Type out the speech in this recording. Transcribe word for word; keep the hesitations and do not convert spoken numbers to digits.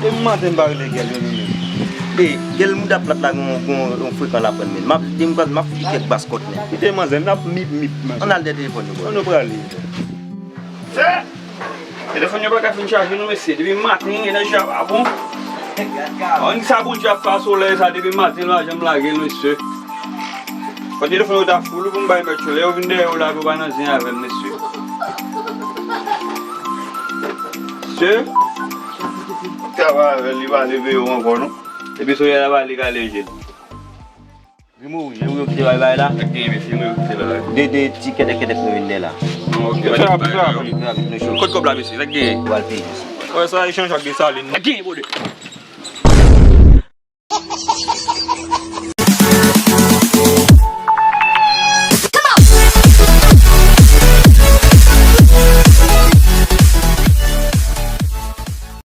E m maten m pa rele gèl yo menm. E, gèl mouda plat la gon, gon, gon frekan la pran men. M ap, m ap fouti kèk bas kòt men. Kite manzè, n ap mip mip manzè. Ann al dèyè telefòn yo, bro. Ann nou prale. Sè! Telefòn yo pa ka fin chaje non, mesye. Depi maten, enèji a pa bon. Ann sa Bondye ap fè a solèy sa, depi maten, l pa janm lage l, mesye. Fò telefòn yo ta full pou m bay mèt yo. Lè yo vin dèyè yo la, pou yo pa nan zen avè m, mesye. Mesye. Travay avè l, li pa leve yo ankò, non. Epi solèy la pa li ka leve l. Rimo, rimo yo kite bay bay la. Ak gen epi rimo yo kite bay bay. De, de ti kètèk kètèk nou vin de la. Non, ok. Trap, trap. Trap, nou cho. Kot kòb la, mesye, sa gen. Ou al peye, mesye. Wè, sa echanj ak Desalin. Ak gen, bode.